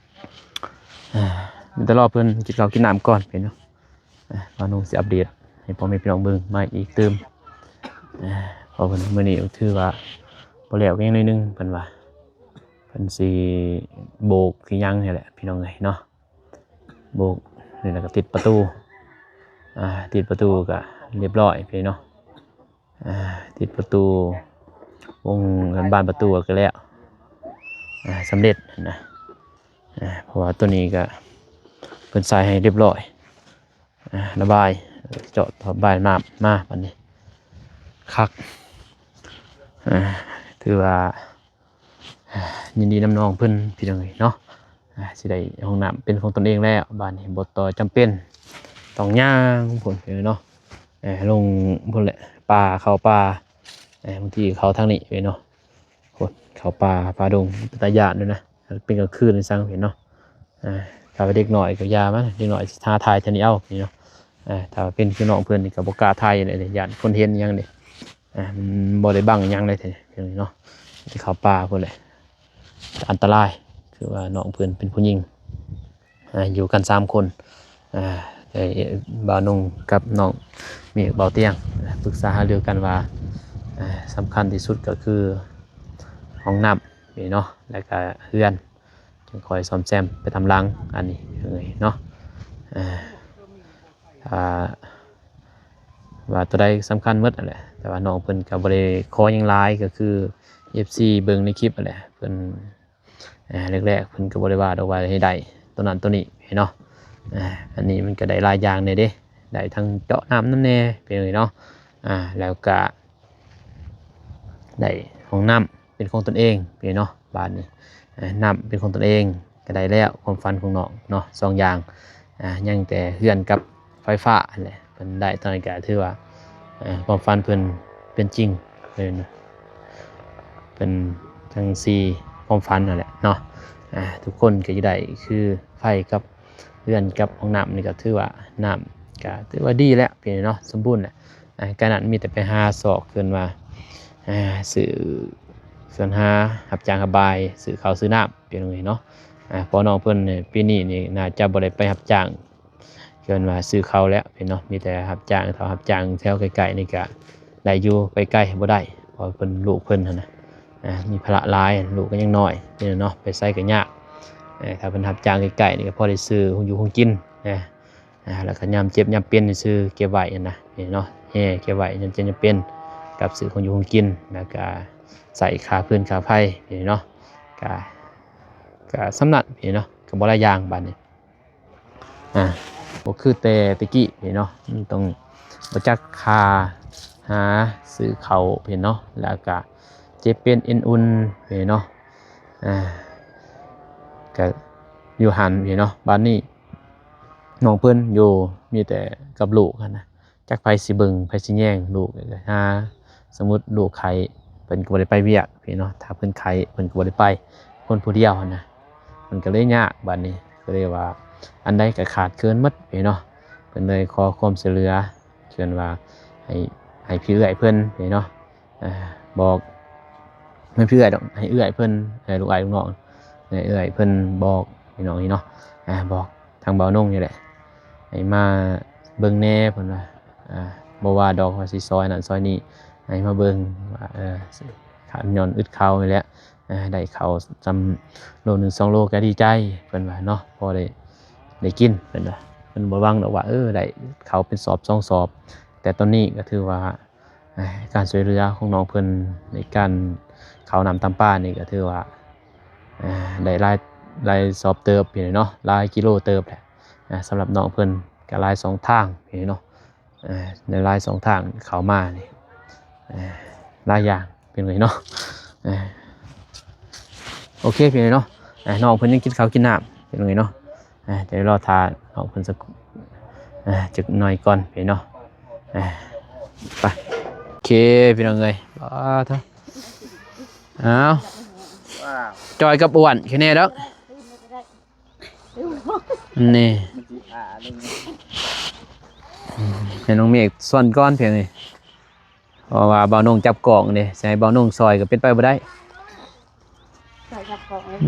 ອາ ມີແຕ່ລໍເພິ່ນກິນເຂົ້າກິນນ້ຳກ່ອນພີ່ນ້ອງເນາະ ອາ ບ່າວນຸ່ງຊິອັບເດດໃຫ້ພໍ່ແມ່ພີ່ນ້ອງເບິ່ງໃໝ່ອີກຕື່ມ ອາ ເພາະເພິ່ນມື້ນີ້ຖືວ່າບໍ່ແລ້ວກະຍັງໜ້ອຍໜຶ່ງ ເພິ່ນວ່າເພິ່ນຊິໂບກຊິຫຍັງນີ້ແຫຼະພີ່ນ້ອງເອີຍເນາະ ໂບກນີ້ແລ້ວກະຕິດປະຕູ ອາ ຕິດປະຕູກະຮຽບຮ້ອຍພີ່ນ້ອງເນາະ. ອາ ຕິດປະຕູ ວົງບານປະຕູກະແລ້ວ ອາ ສຳເລັດຫັ້ນນະ ອາ ເພາະວ່າໂຕນີ້ກະເພິ່ນໃສ່ໃຫ້ຮຽບຮ້ອຍ ອາ ລະບາຍ ເຈາະລະບາຍນ້ຳມາບາດນີ້ ຄັກ ອາ ຖືວ່າ ຍິນດີນຳນ້ອງເພິ່ນພີ່ນ້ອງເອີຍເນາະ ອາ ຊິໄດ້ຫ້ອງນ້ຳເປັນຂອງຕົນເອງແລ້ວ ບາດນີ້ບໍ່ຕໍ່ຈຳເປັນຕ້ອງຍ່າງພຸ້ນເນາະ ເອີ ລົງພຸ້ນແຫຼະ ປ່າ ເຂົ້າປ່າ ເອີ ບາງທີເຂົ້າທາງນີ້ເນາະ ໂອ້ ເຂົ້າປ່າປ່າດົງ ເປັນຕາຢ້ານຢູ່ນະ ເປັນກາງຄືນຈັ່ງຊັ້ນເນາະ ອາ ຖ້າວ່າເດັກນ້ອຍກະຢ່າມາ ເດັກນ້ອຍຊິຫາຖ່າຍແຖວນີ້ເອົາເນາະ ອາ ຖ້າວ່າເປັນຄືນ້ອງເພິ່ນນີ້ກະບໍ່ກ້າຖ່າຍເລີຍ ຢ້ານຄົນເຫັນຫຍັງເດ້ ອາ ມັນບໍ່ໄດ້ບັງຫຍັງເລີຍເນາະ ຊິເຂົ້າປ່າພຸ້ນແຫຼະ ອັນຕະລາຍ ຄືວ່ານ້ອງເພິ່ນເປັນຜູ້ຍິງ ອາ ຢູ່ກັນສາມຄົນ ອາ ແຕ່ບ່າວນຸ່ງກັບນ້ອງເມກ ບ່າວຕຽງ ອາ ປຶກສາຫາລືກັນວ່າ ອາ ສຳຄັນທີ່ສຸດກະຄືຫ້ອງນ້ຳນີ້ເນາະ ແລ້ວກະເຮືອນ ຈຶ່ງຄ່ອຍສ້ອມແຊມໄປຕາມຫຼັງ ອັນນີ້ເນາະ ອາ ຖ້າວ່າໂຕໃດສຳຄັນໝົດຫັ້ນແຫຼະ ແຕ່ວ່ານ້ອງເພິ່ນກະບໍ່ໄດ້ຂໍຫຍັງຫຼາຍ ກະຄືເອັຟຊີເບິ່ງໃນຄລິບຫັ້ນແຫຼະ ເພິ່ນ ອາ ແລກໆເພິ່ນກະບໍ່ໄດ້ວ່າດອກວ່າໃຫ້ໄດ້ໂຕນັ້ນໂຕນີ້ເນາະ ອາ ອັນນີ້ມັນກະໄດ້ຫຼາຍຢ່າງແດ່ເດ້ ໄດ້ທັງເຈາະນ້ຳນຳແດ່ພີ່ນ້ອງເນາະ ອາ ແລ້ວກະໄດ້ຫ້ອງນ້ຳເປັນຂອງຕົນເອງພີ່ນ້ອງເນາະ ບາດນີ້ ອາ ນ້ຳເປັນຂອງຕົນເອງກະໄດ້ແລ້ວ ຄວາມຝັນຂອງນ້ອງເນາະ ສອງຢ່າງ ອາ ຍັງແຕ່ເຮືອນກັບໄຟຟ້າຫັ້ນແຫຼະ ເພິ່ນໄດ້ຕອນນັ້ນກະຖືວ່າ ເອີ ຄວາມຝັນເພິ່ນເປັນຈິງ ເພິ່ນ ເພິ່ນທັງສີ່ຄວາມຝັນນັ້ນແຫຼະເນາະ. ອາ ທຸກຄົນກໍຢາກໄດ້ຄືໄຟກັບເຮືອນກັບຫ້ອງນ້ຳນີ້ ກໍຖືວ່າ ນ້ຳກໍຖືວ່າດີແລ້ວ ເປັນເນາະ ສົມບູນແລ້ວ. ອາ ການນັ້ນມີແຕ່ໄປຫາຊອກເພິ່ນວ່າ ອາ ຊື້ ສວນຫາຮັບຈ້າງຮັບບາຍ ຊື້ເຂົ້າຊື້ນ້ຳ ເປັນຈັ່ງຊີ້ເນາະ. ອາ ພໍ່ນ້ອງເພິ່ນນີ້ ປີນີ້ນີ້ໜ້າຈະບໍ່ໄດ້ໄປຮັບຈ້າງ ເພິ່ນວ່າຊື້ເຂົ້າແລ້ວເນາະ ມີແຕ່ຮັບຈ້າງ ຖ້າຮັບຈ້າງແຖວໃກ້ໆນີ້ກະໄດ້ຢູ່ ໄປໄກບໍ່ໄດ້ ເພາະເພິ່ນ ລູກເພິ່ນຫັ້ນນະ ອາ ມີພາລະຫຼາຍ ລູກກໍຍັງນ້ອຍເນາະ ໄປໃສກໍຍາກ. ເອີ ຖ້າເພິ່ນຮັບຈ້າງໃກ້ໆນີ້ກໍພໍໄດ້ຊື້ຂອງຢູ່ຂອງກິນນະ ອາ ແລ້ວກໍຍາມເຈັບຍາມເປັນຊື່ເກັບໄວ້ຫັ້ນນະ ນີ້ເນາະ ແຮ່ເກັບໄວ້ຍາມເຈັບຍາມເປັນ ກັບຊື້ຂອງຢູ່ຂອງກິນ ແລ້ວກະໃຊ້ຄ່າຟືນຄ່າໄຟນີ້ເນາະ. ກະ ກະສ່ຳນັ້ນນີ້ເນາະ ກະບໍ່ຫຼາຍຢ່າງບາດນີ້ ອາ ບໍ່ຄືແຕ່ແຕ່ກີ້ນີ້ເນາະ ມັນຕ້ອງຮູ້ຈັກຄ່າຫາຊື້ເຂົ້ານີ້ເນາະ ແລ້ວກະເຈັບເປັນເອັນອຸ່ນນີ້ເນາະ. ອາ ກະຢູ່ຫັ້ນນີ້ເນາະ ບາດນີ້ ນ້ອງເພິ່ນຢູ່ມີແຕ່ກັບລູກຫັ້ນນະ ຈັກໃຜຊິເບິ່ງໃຜຊິແຍງລູກ ຫາ ສົມມຸດລູກໄຂ້ ເພິ່ນກໍບໍ່ໄດ້ໄປວຽກນີ້ເນາະ ຖ້າເພິ່ນໄຂ້ເພິ່ນກໍບໍ່ໄດ້ໄປ ຄົນຜູ້ດຽວຫັ້ນນະ ມັນກໍເລີຍຍາກ. ບາດນີ້ກໍເລີຍວ່າ ອັນໃດກໍຂາດເຂີນໝົດນີ້ເນາະ ເພິ່ນເລີຍຂໍຄວາມຊ່ວຍເຫຼືອ ເພິ່ນວ່າໃຫ້ ໃຫ້ພີ່ເອື້ອຍເພິ່ນນີ້ເນາະ ອາ ບອກ ແມ່ນພີ່ເອື້ອຍດອກ ໃຫ້ເອື້ອຍເພິ່ນ ເອີ ລູກອ້າຍລູກນ້ອງ ໃຫ້ເອື້ອຍເພິ່ນບອກພີ່ນ້ອງນີ້ເນາະ ອາ ບອກທາງບ່າວນົງນີ້ແຫຼະ ໃຫ້ມາເບິ່ງແດ່ເພິ່ນວ່າ ອາ ບໍ່ວ່າດອກວ່າຊິຊອຍນັ້ນຊອຍນີ້ ໃຫ້ມາເບິ່ງວ່າ ເອີ ຂ້າຍ້ອນອຶດເຂົ້ານີ້ແຫຼະ ອາ ໄດ້ເຂົ້າຊ່ຳໂລໜຶ່ງສອງໂລກໍດີໃຈ ເພິ່ນວ່າເນາະ ພໍໄດ້ ໄດ້ກິນ ເພິ່ນວ່າ ເພິ່ນບໍ່ຫວັງດອກວ່າ ເອີ ໄດ້ເຂົ້າເປັນສອບສອງສອບ ແຕ່ຕອນນີ້ກໍຖືວ່າ ການຊ່ວຍເຫຼືອຂອງນ້ອງເພິ່ນໃນການເຂົ້ານ້ຳຕຳປານີ້ກໍຖືວ່າ ເອີ ໄດ້ຫຼາຍ ຫຼາຍສອບເຕີບເນາະ ຫຼາຍກິໂລເຕີບແຫຼະ. ສຳລັບນ້ອງເພິ່ນກໍຫຼາຍຊ່ອງທາງເນາະ ເອີ ຫຼາຍຊ່ອງທາງເຂົ້າມານີ້ ເອີ ຫຼາຍຢ່າງເປັນໄງເນາະ. ເອີ ໂອເຄ ເປັນໄງເນາະ ເອີ ນ້ອງເພິ່ນຍັງກິນເຂົ້າກິນນ້ຳເປັນໄງເນາະ. ອ່າ ຈະໄດ້ລໍຖ້ານ້ອງເພິ່ນສັກ ອ່າ ຈັກໜ້ອຍກ່ອນພີ່ນ້ອງເນາະ. ອ່າ ໄປ ໂອເຄພີ່ນ້ອງເອີຍ. ປາດໂທ້ ອ້າວ ຈ້ອຍກັບອ້ວນແຄ່ແນ່ດອກນີ້. ໃຫ້ນ້ອງເມກສ່ວນກ່ອນພຽງນີ້ ເພາະວ່າບ່າວນົງຈັບກ້ອງເດ້ ຊິໃຫ້ບ່າວນົງຊ່ອຍກໍເປັນໄປບໍ່ໄດ້.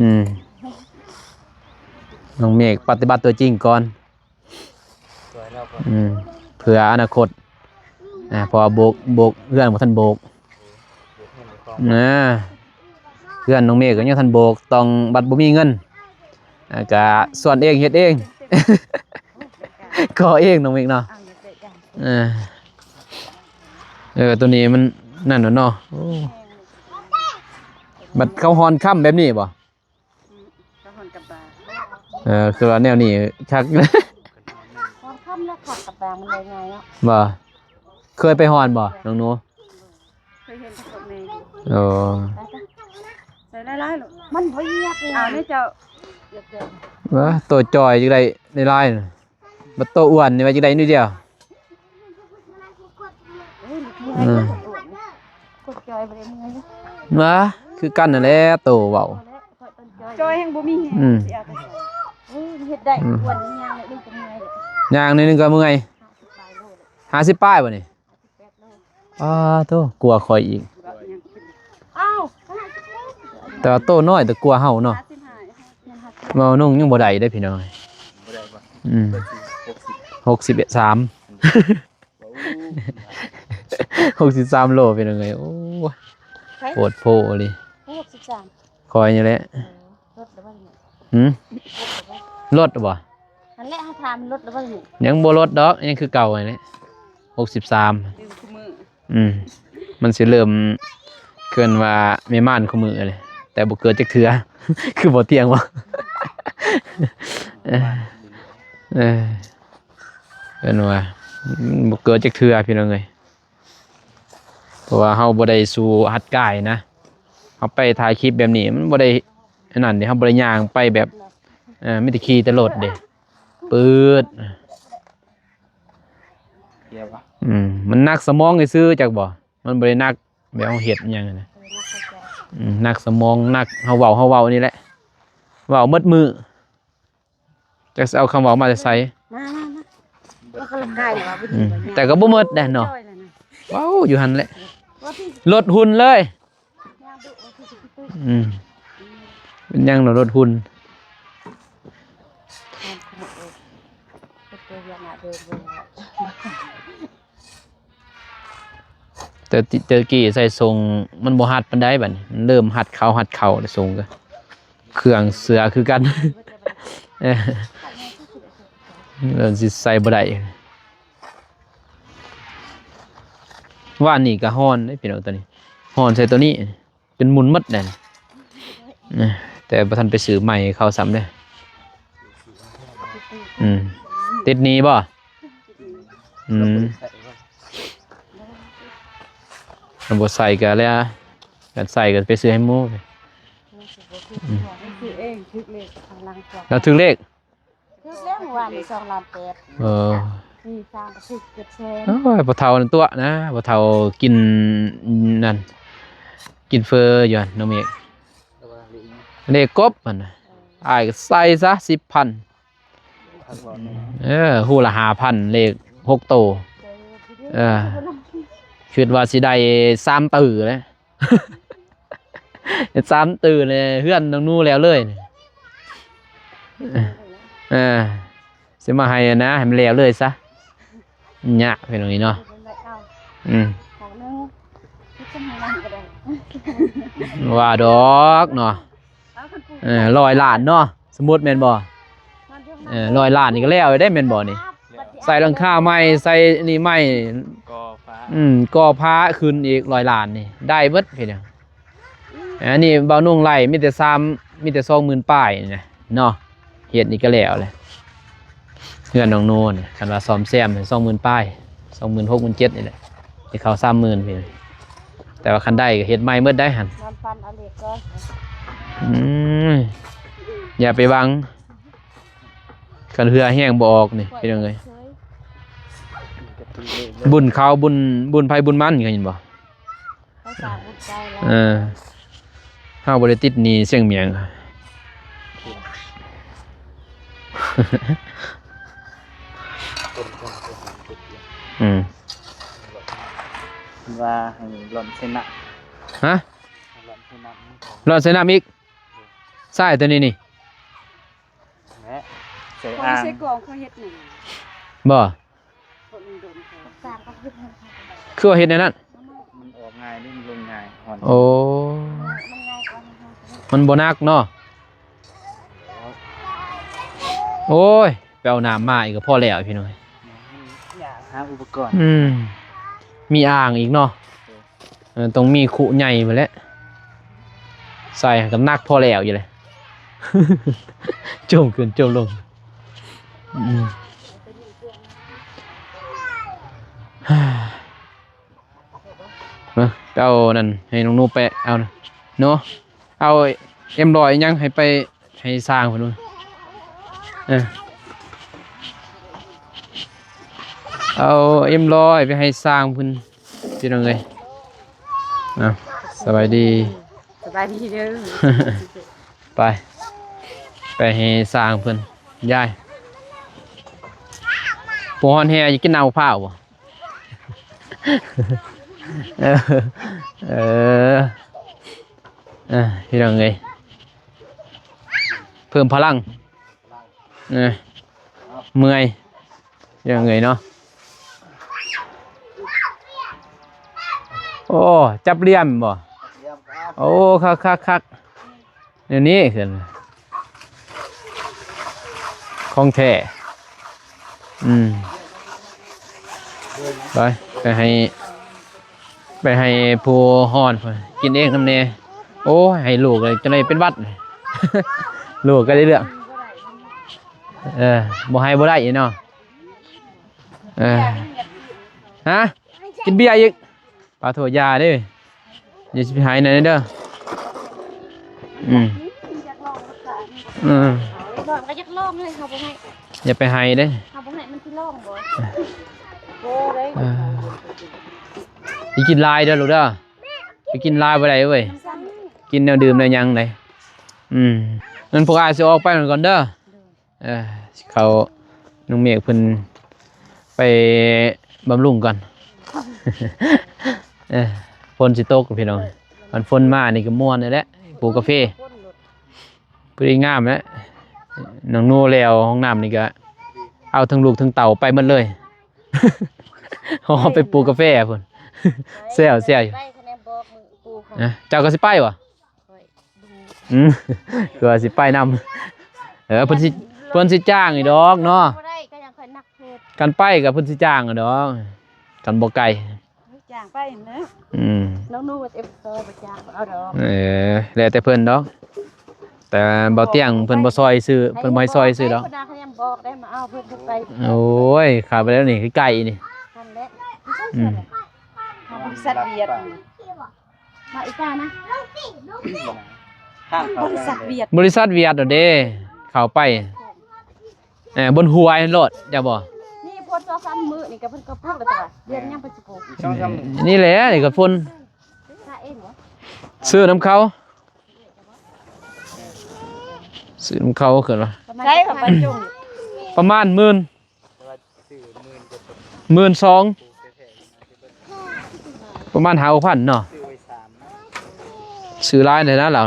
ອືມ ນ້ອງເມກປະຕິບັດຕົວຈິງກ່ອນ ອືມ ເພື່ອອະນາຄົດ ອ່າ ເພາະວ່າໂບກ ໂບກເຮືອນບໍ່ທັນໂບກ ອ່າ ເຮືອນນ້ອງເມກກໍຍັງທັນໂບກ ຕ້ອງບັດບໍ່ມີເງິນ ອ່າ ກະສ່ວນເອງເຮັດເອງ ກໍ່ເອງ ນ້ອງເມກເນາະ. ເອີ ເອີ ໂຕນີ້ມັນນັ້ນແຫຼະເນາະ. ໂອ້ ບັດເຂົາຮ່ອນຄຳແບບນີ້ບໍ່? ອືມ ເຂົາຮ່ອນກະບາງ. ເອີ ຄືວ່າແນວນີ້ຄັກ ຮ່ອນຄຳແລ້ວຄັກ ກະບາງມັນໄດ້ງ່າຍເນາະ. ບໍ່ ເຄີຍໄປຮ່ອນບໍ່ນ້ອງໜູ? ເຄີຍເຫັນແຕ່ພວກແມ່. ໂອ້ ໃສ່ຫຼາຍໆໂລດ ມັນບໍ່ອຽກເລີຍ. ເອົາແມ່ເຈົ້າ ວ່າໂຕຈ່ອຍຈັ່ງໄດ້ຫຼາຍໆ ບັດໂຕອ້ວນນີ້ວ່າຈະໄດ້ໜ້ອຍດຽວ. ເອີ ຄົນຈ່ອຍບໍ່ໄດ້ເມື່ອຍ ວ່າຄືກັນນັ້ນແຫຼະ ໂຕເວົ້າ ຈ່ອຍແຮງບໍ່ມີແຮງ ອືມ ຊິເອົາແຕ່ໃສ. ເອີ ເຮັດໄດ້ ອືມ ອ້ວນຍ່າງໜ້ອຍໜຶ່ງກໍເມື່ອຍ ຍ່າງໜ້ອຍໜຶ່ງກໍເມື່ອຍ. ຫ້າສິບປາຍບໍ່ນີ້? ປາດໂທ້ ກວ່າຂ້ອຍອີກ. ອ້າວ ແຕ່ວ່າໂຕນ້ອຍແຕ່ກວ່າເຮົາເນາະ. ເວົ້ານຸ່ງຍັງບໍ່ໄດ້ເດ້ພີ່ນ້ອງ. ບໍ່ໄດ້ບໍ່? ອືມ ຫົກສິບ ຫົກສິບສາມ ຫົກສິບສາມໂລພີ່ນ້ອງເອີຍ. ໂອ້ ໃຜ? ໂພດໂພອີ່ຫຼີ ຫົກສິບສາມ ຂ້ອຍນີ້ແຫຼະ. ເອີ ລົດແລ້ວບໍ່ນີ້? ຫືມ? ລົດແລ້ວບໍ່? ນັ້ນແຫຼະ ເຮົາຖາມລົດແລ້ວບໍ່ນີ້? ຍັງບໍ່ລົດດອກ ຍັງຄືເກົ່າຫັ້ນແຫຼະ ຫົກສິບສາມ ຢູ່ຄູ່ມື້. ອືມ ມັນຊິເລີ່ມເອີ້ນວ່າແມ່ມ່ານຄູ່ມື້ເລີຍ ແຕ່ບໍ່ເກີດຈັກເທື່ອ ຄືບໍ່ທ່ຽງບໍ່? ເອີ ເອີ້ນວ່າບໍ່ເກີດຈັກເທື່ອພີ່ນ້ອງເອີຍ. ເພາະວ່າເຮົາບໍ່ໄດ້ສູ້ຮັດກາຍນະ ເຮົາໄປຖ່າຍຄລິບແບບນີ້ມັນບໍ່ໄດ້ອັນນັ້ນເດ້ ເຮົາບໍ່ໄດ້ຍ່າງໄປແບບ ເອີ ມີແຕ່ຂີ່ແຕ່ລົດເດ້ ປຶດ. ອືມ ມັນໜັກສະໝອງຊື່ໆ ຈັກບໍ່? ມັນບໍ່ໄດ້ໜັກແບບເຮົາເຮັດຫຍັງນະ. ເອີ ໜັກເຂົ້າໃຈ. ອືມ ໜັກສະໝອງ ໜັກເຮົາເວົ້າ ເຮົາເວົ້ານີ້ແຫຼະ ເວົ້າໝົດມື້. ຈັກຊິເອົາຄຳເວົ້າມາແຕ່ໃສ? ມາ ມາ ມາ ອອກກຳລັງກາຍວ່າບໍ່ດີ ອືມ ວ່າຫຍັງ ແຕ່ກໍບໍ່ໝົດແດ່ເນາະ. ຈ້ອຍແລ້ວນະ ເວົ້າຢູ່ຫັ້ນແຫຼະ ວ່າທີ່ ລົດຫຸ່ນເລີຍ. ອືມ ເປັນຫຍັງເນາະ ລົດຫຸ່ນ. ແຕ່ ແຕ່ກີ້ໃສ່ສົ້ງມັນບໍ່ຮັດປານໃດ ບັດນີ້ມັນເລີ່ມຮັດເຂົ້າ ຮັດເຂົ້າແລ້ວ ສົ້ງກໍເຄື່ອງເສື້ອຄືກັນ. ເອີ ເລີ່ມຊິໃສ່ບໍ່ໄດ້. ວານນີ້ກໍຮ້ອນເດ້ພີ່ນ້ອງ ໂຕນີ້ຮ້ອນໃສ່ໂຕນີ້ ຈົນໝຸ່ນໝົດແລ້ວນະ. ແຕ່ບໍ່ທັນໄປຊື້ໃໝ່ໃຫ້ເຂົາຊ້ຳເດ້. ອືມ ຕິດໜີ້ບໍ່? ອືມ ຄັນບໍ່ໃສ່ກໍແລ້ວ ຄັນໃສ່ກໍໄປຊື້ໃຫ້ໝູ່. ອືມ ລາວຖືກເລກ ຖືກແລ້ວ ມື້ວານນີ້ສອງລ້ານແປດ. ເອີ ມີສາມກໍຖືກເຈັດແສນ. ໂອ້ຍ ພໍ່ເຖົ້ານັ້ນຕົວະນະ ພໍ່ເຖົ້າກິນນັ້ນ ກິນເຟີຢູ່ຫັ້ນ ນ້ອງເມກ. ເລກກົບຫັ້ນນະ ເອີ ອ້າຍກໍໃສ່ຊະສິບພັນ. ເອີ ຄູ່ລະຫ້າພັນ ເລກຫົກໂຕ. ເອີ ຄິດວ່າຊິໄດ້ສາມຕື້ແຫຼະ. ສາມຕື້ນີ້ເຮືອນນ້ອງໜູແລ້ວເລີຍ. ເອີ ຊິມາໃຫ້ນະ ໃຫ້ມັນແລ້ວເລີຍຊະ. ຍາກພີ່ນ້ອງນີ້ເນາະ. ອືມ ວ່າດອກເນາະ. ເອີ ຮ້ອຍລ້ານເນາະ ສົມມຸດແມ່ນບໍ່? ເອີ ຮ້ອຍລ້ານນີ້ກໍແລ້ວໄດ້ແມ່ນບໍ່ນີ້? ໃສ່ຫຼັງຄາໃໝ່ ໃສ່ນີ້ໃໝ່ ກໍ່ຝາ ອືມ ກໍ່ຝາຂຶ້ນອີກ ຮ້ອຍລ້ານນີ້ໄດ້ເບິດພີ່ນ້ອງ. ອັນນີ້ບ່າວນຸ່ງໄລ່ມີແຕ່ສາມ ມີແຕ່ສອງໝື່ນປາຍນີ້ນະເນາະ ເຮັດນີ້ກໍແລ້ວແຫຼະ. ເຮືອນນ້ອງໂນນ ຄັນວ່າສ້ອມແຊມສອງໝື່ນປາຍ ສອງໝື່ນຫົກ ໝື່ນເຈັດນີ້ແຫຼະ ໄດ້ເຂົ້າສາມໝື່ນພີ່. ແຕ່ວ່າຄັນໄດ້ກໍເຮັດໃໝ່ໝົດໄດ໋ຫັ້ນ. ນອນຝັນເອົາເລກກ່ອນ. ອືມ ຢ່າໄປຫວັງ ຄັນເຫື່ອແຮງບໍ່ອອກນີ້ພີ່ນ້ອງເອີຍ. ບຸນເຂົາ ບຸນ ບຸນໃຜບຸນມັນ ເຫັນບໍ່? ເອີ ເຮົາບໍ່ໄດ້ຕິດໜີ້ຊຽງໝຽງ. ອືມ ເພິ່ນວ່າໃຫ້ລ່ອນໃສ່ນ້ຳ. ຮະ? ໃຫ້ລ່ອນໃສ່ນ້ຳ ລ່ອນໃສ່ນ້ຳອີກ. ຊາຍຕົວນີ້ນີ້ ແຫຼະ ໃສ່ອ່າງ ໃສ່ກອງເຂົາເຮັດນີ້ບໍ່? ຄືວ່າເຮັດແນວນັ້ນ ມັນອອກງ່າຍເດ້ ມັນລົງງ່າຍ. ໂອ້ ມັນບໍ່ໜັກເນາະ. ໂອ້ຍ ໄປເອົານ້ຳມາອີກກໍພໍແລ້ວພີ່ນ້ອງ. ຢາກຫາອຸປະກອນ ອືມ ມີອ່າງອີກເນາະ. ເອີ ຕ້ອງມີຄຸໃຫຍ່ພຸ້ນແຫຼະ ໃສ່ກໍໜັກພໍແລ້ວຢູ່ແຫຼະ. ຈົມຂຶ້ນຈົມລົງ. ອືມ ມາ ໄປເອົານັ້ນໃຫ້ນ້ອງໜູ ໄປເອົານະ ເນາະ. ເອົາເອັມຮ້ອຍຫຍັງໃຫ້ໄປ ໃຫ້ຊ່າງເພິ່ນ. ເອີ ເອົາເອັມຮ້ອຍໄປໃຫ້ຊ່າງເພິ່ນ ພີ່ນ້ອງເອີຍ. ເອົາ ສະບາຍດີ ສະບາຍດີເດີ. ໄປ ໄປໃຫ້ຊ່າງເພິ່ນ. ຍາຍ ຜູ້ຮ້ອນແຮ ຢາກກິນນ້ຳມະພ້າວບໍ່? ເອີ ເອີ ເອີ ພີ່ນ້ອງເອີຍ ເພີ່ມພະລັງ. ເອີ ເມື່ອຍ ພີ່ນ້ອງເອີຍເນາະ. ໂອ້ ຈັບຫຼ່ຽມບໍ່? ໂອ້ ຄັກໆໆ. ແນວນີ້ຄືຂອງແທ້. ອືມ ໄປ ໄປໃຫ້ ໄປໃຫ້ຜູ້ຮ້ອນເພິ່ນກິນເອງນຳແດ່. ໂອ້ຍ ໃຫ້ລູກເລີຍ ຈັ່ງໃດເປັນຫວັດ. ລູກກໍໄດ້ເລື່ອງ. ເອີ ບໍ່ໃຫ້ບໍ່ໄດ້ອີກເນາະ. ເອີ ຮະ ກິນເບຍອີກ. ປາໂທ ຢ່າເດ້ ຢ່າຊິໄປໃຫ້ນະເດີ. ອືມ ອືມ ນ້ອງກໍຢາກລອງເລີຍ ເຮົາບໍ່ໃຫ້ ຢ່າໄປໃຫ້ເດ້ ເຮົາບໍ່ໃຫ້ມັນຊິລອງບໍ່? ເອີ ຢ່າກິນຫຼາຍເດີລູກເດີ ໄປກິນຫຼາຍບໍ່ໄດ້ເວີຍ ກິນແນວດື່ມແນວຫຍັງໄດ໋. ອືມ ນັ້ນພວກອ້າຍຊິອອກໄປກ່ອນເດີ. ເອີ ເຂົາ ນ້ອງເມກເພິ່ນໄປບຳລຸງກ່ອນ. ເອີ ຝົນຊິຕົກພີ່ນ້ອງ ຄັນຝົນມານີ້ກໍມ່ວນແລ້ວແຫຼະ ປູກກາເຟ ພໍດີງາມແຫຼະ. ນ້ອງໜູແລ້ວຫ້ອງນ້ຳນີ້ກໍເອົາທັງລູກທັງເຕົ້າໄປໝົດເລີຍ ເອົາໄປປູກກາເຟພຸ້ນ. ແຊວໆຢູ່ ໄປຄະແນນບອກມື້ປູກ ເຈົ້າກໍຊິໄປບໍ່? ຂ້ອຍບໍ່ຮູ້ ອືມ ຄືວ່າຊິໄປນຳ. ເອີ ເພິ່ນຊິ ເພິ່ນຊິຈ້າງອີກດອກເນາະ ບໍ່ໄດ້ ກໍຍັງຂ້ອຍໜັກໂພດ ຄັນໄປກໍເພິ່ນຊິຈ້າງອີກດອກ ຄັນບໍ່ໄກ ຈ້າງໄປຫັ້ນແຫຼະ. ອືມ ນ້ອງໜູວ່າເອັບເຊີບໍ່ຈ້າງ ບໍ່ເອົາດອກ. ເອີ ແລ້ວແຕ່ເພິ່ນດອກ ແຕ່ບໍ່ຕຽງເພິ່ນບໍ່ຊ່ອຍຊື້ ເພິ່ນບໍ່ໃຫ້ຊ່ອຍຊື້ດອກ. ເພິ່ນວ່າຄະແນນບອກໄດ້ມາເອົາ ເພິ່ນບໍ່ໄປ. ໂອ້ຍ ຂ້າໄປແລ້ວນີ້ ໃກ້ໆນີ້ ນັ້ນແຫຼະ. ອືມ ບໍລິສັດຫວຽດ ມາອີການະ ທາງເຂົ້າ ບໍລິສັດຫວຽດ ບໍລິສັດຫວຽດເດ້ ເຂົ້າໄປ ເອີ ບົນຫ້ວຍໂລດ ເຈົ້າບໍ່? ນີ້ພົ້ນສອງສາມມື້ນີ້ກໍເພິ່ນກໍປູກແລ້ວ ແຕ່ວ່າເດືອນຍັງເພິ່ນຊິປູກ. ນີ້ແຫຼະ ນີ້ກໍຝົນ ຫາເອງບໍ່? ຊື້ນຳເຂົາ ຊື້ນຳເຂົາ ເອີ້ນວ່າ ໃຊ້ຂອງບັນຈຸ ປະມານໝື່ນ ໝື່ນສອງ ປະມານຫ້າຫົກພັນເນາະ. ຊື້ຫຼາຍແດ່ນະລາວ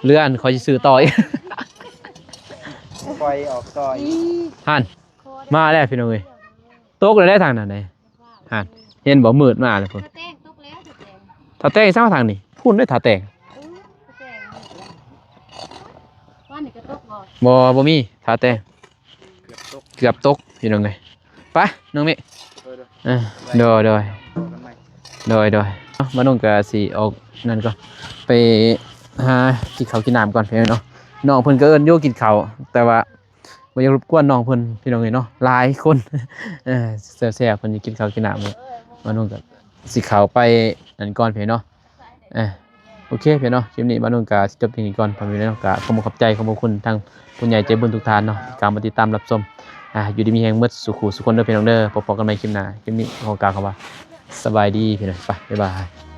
ເຫຼືອອັນຂ້ອຍຊິຊື້ຕໍ່ອີກ ປ່ອຍອອກຕໍ່ອີກ. ຫັ້ນ ມາແລ້ວພີ່ນ້ອງເອີຍ ຕົກແລ້ວເດ້ທາງນັ້ນເດ້. ຫັ້ນ ເຫັນບໍ່ ມືດມາແລ້ວພຸ້ນ. ຖ້າແຕ່ງຕົກແລ້ວ ຖ້າແຕ່ງ ຖ້າແຕ່ງ ຊ່າງທາງນີ້ ພຸ້ນເດ້ ຖ້າແຕ່ງ ເອີ ຖ້າແຕ່ງ ວ່ານີ້ກໍຕົກບໍ່? ບໍ່ ບໍ່ມີ ຖ້າແຕ່ງ ເກືອບຕົກ ເກືອບຕົກພີ່ນ້ອງເອີຍ. ໄປນ້ອງເມກ ເອີ ໂດຍ ໂດຍ ເອົ້າ ມານຸ່ງກໍຊິອອກນັ້ນກ່ອນ ໄປຫາກິນເຂົ້າກິນນ້ຳກ່ອນພີ່ນ້ອງເນາະ. ນ້ອງເພິ່ນກໍເອີ້ນຢູ່ກິນເຂົ້າ ແຕ່ວ່າບໍ່ຢາກລົບກວນນ້ອງເພິ່ນພີ່ນ້ອງເອີຍເນາະ ຫຼາຍຄົນ ເອີ ແຊວໆ ເພິ່ນຢູ່ກິນເຂົ້າກິນນ້ຳ. ມານຸ່ງກໍຊິເຂົ້າໄປນັ້ນກ່ອນພີ່ນ້ອງເນາະ. ເອີ ໂອເຄພີ່ນ້ອງ ຄລິບນີ້ມານຸ່ງກໍຊິຈົບພຽງນີ້ກ່ອນ ພໍ່ແມ່ພີ່ນ້ອງ. ກໍຂໍຂອບໃຈ ຂອບພະຄຸນທາງຜູ້ໃຫຍ່ໃຈບຸນທຸກທ່ານເນາະ ທີ່ເຂົ້າມາຕິດຕາມຮັບຊົມ. ອ່າ ຢູ່ດີມີແຮງໝົດສູ່ຄູ່ສູ່ຄົນເດີພີ່ນ້ອງເດີ. ພົບກັນໃໝ່ຄລິບໜ້າ ຄລິບນີ້ຂໍກ່າວຄຳວ່າ ສະບາຍດີພີ່ນ້ອງ ໄປ ບາຍບາຍ.